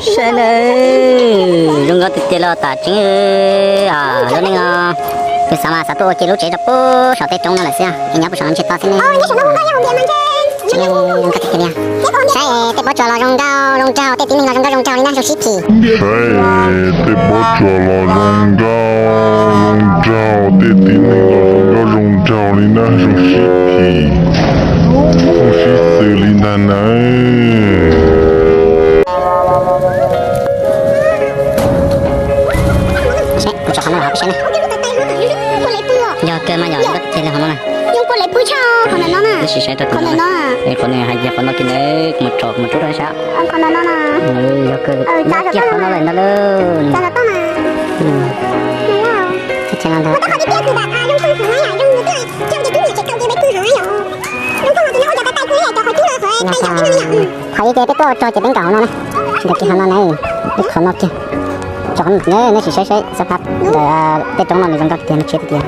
Saib na, zoo nkauj tiag tiag li os, tam tseeb. Lub neej no, kuv xav mas xav tuaj ua ke lub tsev rau pem saum tej roob no lawm xwb, es nyob pem saum no ntshe tau xwb ne. Zoo nkauj tiag tiag li. Saib tej pob tsuas los zoo nkauj zoo nraug, tej tib neeg los zoo nkauj zoo nraug li na, zoo sib phim. Saib tej pob tsuas los zoo nkauj zoo nraug, tej tib neeg los zoo nkauj zoo nraug li na, zoo sib phim, zoo sib xws li ntag nawb. Saib, kuv tso qhov no los peb saib na. Yog kawg mas yog, yog kawg li qhov no na. Tab sis saib rau qhov no, qhov no hais tias qhov no kiag na, kuv mus tso kuv mus rub rau sab. Yog kawg, yog kiag qhov no lawm ntag lauj. Qhov ib ces peb tuaj tso ces peb nkaum hauv no na. Ntawm kiag qhov no na, ib qhov no kiag. Tso qhov no, nej sim saib saib xab phab ntawm tej roob no nws zoo nkauj tiag, nws tshiab tiag.